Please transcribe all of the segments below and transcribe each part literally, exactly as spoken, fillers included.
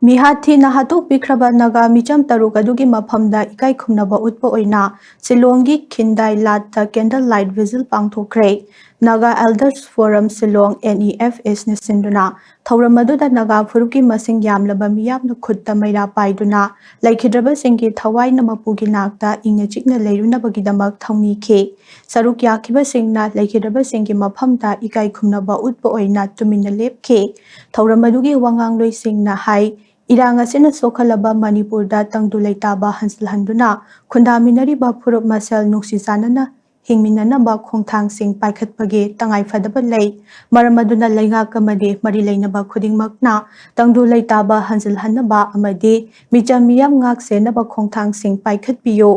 ꯃꯤꯍꯥꯠ ꯊꯤꯅ ꯍꯥꯠꯇꯣꯛꯄꯤꯈ꯭ꯔꯕ ꯅꯥꯒꯥ ꯃꯤꯆꯝ ꯇꯔꯨꯛ ꯑꯗꯨꯒꯤ ꯃꯐꯝꯗ ꯏꯀꯥꯏ ꯈꯨꯝꯅꯕ ꯎꯠꯄ ꯑꯣꯏꯅ ꯁꯤꯂꯣꯡꯒꯤ ꯈꯤꯟꯗꯥꯏ ꯂꯥꯠꯇ candle light vigil ꯄꯥꯡꯊꯣꯛꯈ꯭ꯔꯦ꯫ Naga Elders Forum Shillong, N E F S ꯅ ꯁꯤꯟꯗꯨꯅ ꯊꯧꯔꯝ ꯑꯗꯨꯗ ꯅꯥꯒꯥ ꯐꯨꯔꯨꯞꯀꯤ ꯃꯁꯤꯡ ꯌꯥꯝꯂꯕ ꯃꯤꯌꯥꯝꯅ ꯈꯨꯠꯇ ꯃꯩꯔꯥ ꯄꯥꯏꯗꯨꯅ ꯂꯩꯈꯤꯗ꯭ꯔꯕꯁꯤꯡꯒꯤ ꯊꯋꯥꯏꯅ ꯃꯄꯨꯒꯤ ꯅꯥꯛꯇ ꯏꯪꯅ ꯆꯤꯛꯅ ꯂꯩꯔꯨꯅꯕꯒꯤꯗꯃꯛ ꯊꯧꯅꯤꯈꯤ꯫ ꯁꯔꯨꯛ ꯌꯥꯈꯤꯕꯁꯤꯡꯅ ꯂꯩꯈꯤꯗ꯭ꯔꯕꯁꯤꯡꯒꯤ ꯃꯐꯝꯗ ꯏꯀꯥꯏ ꯈꯨꯝꯅꯕ ꯎꯠꯄ ꯑꯣꯏꯅ ꯇꯨꯃꯤꯟꯅ ꯂꯦꯞꯈꯤ꯫ ꯊꯧꯔꯝ ꯑꯗꯨꯒꯤ ꯋꯥꯉꯥꯡꯂꯣꯏꯁꯤꯡꯅ ꯍꯥꯏ, ꯏꯔꯥꯡ ꯑꯁꯤꯅ ꯁꯣꯛꯍꯜꯂꯕ ꯃꯅꯤꯄꯨꯔꯗ ꯇꯪꯗꯨ ꯂꯩꯇꯥꯕ ꯍꯟꯖꯤꯜꯍꯟꯗꯨꯅ ꯈꯨꯟꯗꯥꯃꯤꯟꯅꯔꯤꯕ ꯐꯨꯔꯨꯞ ꯃꯁꯦꯜ ꯅꯨꯡꯁꯤ ꯆꯥꯟꯅꯅ ꯍꯤꯡꯃꯤꯟꯅꯅꯕ ꯈꯣꯡꯊꯥꯡꯁꯤꯡ ꯄꯥꯏꯈꯠꯄꯒꯤ ꯇꯉꯥꯏꯐꯗꯕ ꯂꯩ꯫ ꯃꯔꯝ ꯑꯗꯨꯅ ꯂꯩꯉꯥꯛ ꯑꯃꯗꯤ ꯃꯔꯤ ꯂꯩꯅꯕ ꯈꯨꯗꯤꯡꯃꯛꯅ ꯇꯪꯗꯨ ꯂꯩꯇꯥꯕ ꯍꯟꯖꯤꯜꯍꯟꯅꯕ ꯑꯃꯗꯤ ꯃꯤꯆꯝ ꯃꯤꯌꯥꯝ ꯉꯥꯛ ꯁꯦꯟꯅꯕ ꯈꯣꯡꯊꯥꯡꯁꯤꯡ ꯄꯥꯏꯈꯠꯄꯤꯌꯨ꯫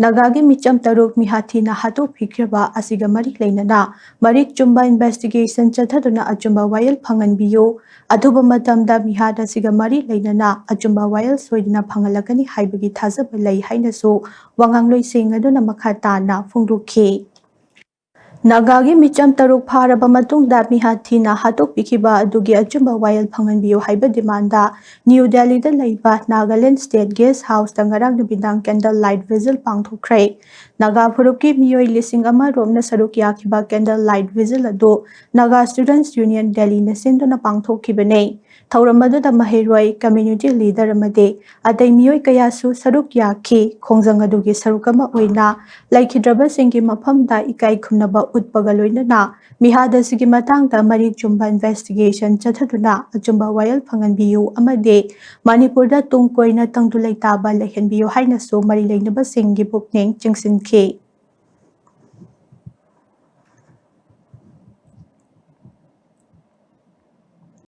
ꯅꯥꯒꯥꯒꯤ ꯃꯤꯆꯝ ꯇꯔꯨꯛ ꯃꯤꯍꯥꯠ ꯊꯤꯅ ꯍꯥꯠꯇꯣꯛꯄꯤꯈ꯭ꯔꯕ ꯑꯁꯤꯒ ꯃꯔꯤ ꯂꯩꯅꯅ ꯃꯔꯤꯛ ꯆꯨꯝꯕ investigation ꯆꯠꯊꯗꯨꯅ ꯑꯆꯨꯝꯕ ꯋꯥꯌꯦꯜ ꯐꯪꯍꯟꯕꯤꯌꯨ꯫ ꯑꯊꯨꯕ ꯃꯇꯝꯗ ꯃꯤꯍꯥꯠ ꯑꯁꯤꯒ ꯃꯔꯤ ꯂꯩꯅꯅ ꯑꯆꯨꯝꯕ ꯋꯥꯌꯦꯜ ꯁꯣꯏꯗꯅ ꯐꯪꯍꯜꯂꯛꯀꯅꯤ ꯍꯥꯏꯕꯒꯤ ꯊꯥꯖꯕ ꯂꯩ ꯍꯥꯏꯅꯁꯨ ꯋꯥꯉꯥꯡꯂꯣꯏꯁꯤꯡ ꯑꯗꯨꯅ ꯃꯈꯥ ꯇꯥꯅ ꯐꯣꯡꯗꯣꯛꯈꯤ꯫ ꯅꯥꯒꯥꯒꯤ ꯃꯤꯆꯝ ꯇꯔꯨꯛ ꯐꯥꯔꯕ ꯃꯇꯨꯡꯗ ꯃꯤꯍꯥꯠ ꯊꯤꯅ ꯍꯥꯠꯇꯣꯛꯄꯤꯈꯤꯕ ꯑꯗꯨꯒꯤ ꯑꯆꯨꯝꯕ ꯋꯥꯌꯦꯜ ꯐꯪꯍꯟꯕꯤꯌꯨ ꯍꯥꯏꯕ demand ꯗ ꯅ꯭ꯌꯨ ꯗꯦꯜꯂꯤꯗ ꯂꯩꯕ Nagaland State Guest House ꯇ ꯉꯔꯥꯡ ꯅꯨꯃꯤꯗꯥꯡ candle light vigil ꯄꯥꯡꯊꯣꯛꯈ꯭ꯔꯦ꯫ ꯅꯥꯒꯥ ꯐꯨꯔꯨꯞꯀꯤ ꯃꯤꯑꯣꯏ ꯂꯤꯁꯤꯡ ꯑꯃ ꯔꯣꯝꯅ ꯁꯔꯨꯛ ꯌꯥꯈꯤꯕ candle light vigil ꯑꯗꯨ Naga Students Union Delhi ꯅ ꯁꯤꯟꯗꯨꯅ ꯄꯥꯡꯊꯣꯛꯈꯤꯕꯅꯤ꯫ ꯊꯧꯔꯝ ꯑꯗꯨꯗ ꯃꯍꯩꯔꯣꯏ, community leader ꯑꯃꯗꯤ ꯑꯇꯩ ꯃꯤꯑꯣꯏ ꯀꯌꯥꯁꯨ ꯁꯔꯨꯛ ꯌꯥꯈꯤ꯫ ꯈꯣꯡꯖꯪ ꯑꯗꯨꯒꯤ ꯁꯔꯨꯛ ꯑꯃ ꯑꯣꯏꯅ ꯂꯩꯈꯤꯗ꯭ꯔꯕꯁꯤꯡꯒꯤ ꯃꯐꯝꯗ ꯏꯀꯥꯏ ꯈꯨꯝꯅꯕ ꯎꯠꯄꯒ ꯂꯣꯏꯅꯅ ꯃꯤꯍꯥꯠ ꯑꯁꯤꯒꯤ ꯃꯇꯥꯡꯗ ꯃꯔꯤꯛ ꯆꯨꯝꯕ investigation ꯆꯠꯊꯗꯨꯅ ꯑꯆꯨꯝꯕ ꯋꯥꯌꯦꯜ ꯐꯪꯍꯟꯕꯤꯌꯨ ꯑꯃꯗꯤ ꯃꯅꯤꯄꯨꯔꯗ ꯇꯨꯡ ꯀꯣꯏꯅ ꯇꯪꯗꯨ ꯂꯩꯇꯥꯕ ꯂꯩꯍꯟꯕꯤꯌꯨ ꯍꯥꯏꯅꯁꯨ ꯃꯔꯤ ꯂꯩꯅꯕꯁꯤꯡꯒꯤ ꯄꯨꯛꯅꯤꯡ ꯆꯤꯡꯁꯤꯟꯈꯤ꯫